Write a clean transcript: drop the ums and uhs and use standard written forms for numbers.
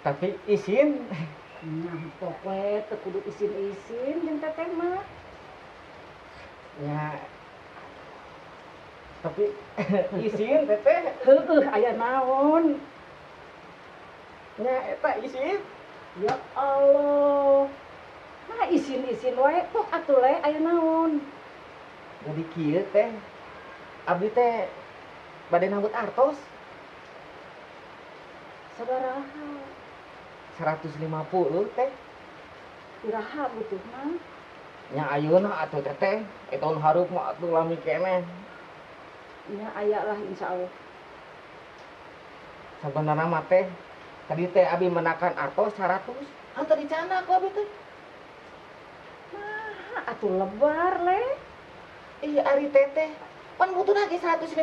Tapi isin. Nyampok we teu kudu isin-isin jeung teteh mah. Ya. Tapi isin, teteh. Heueuh, aya naon? Nya eta isin. Ya Allah. Nah, isin-isin wae kok atuh le, aya naon? Jadi kieu, teh. Abdi teh bade nambut artos. Sabaraha? 150, teh. Iraha butuhna? Nya ayeuna atuh, teteh. Eh, tahun hareup mah atuh lami keneh. Nya aya lah, insyaallah. Sabenerna mah, teh, tadi teh abi mendakan artos 100. Henteu dicandak ku abi teh. Nah, atuh lebar le. Ih, ari teteh pan butuh lagi 150.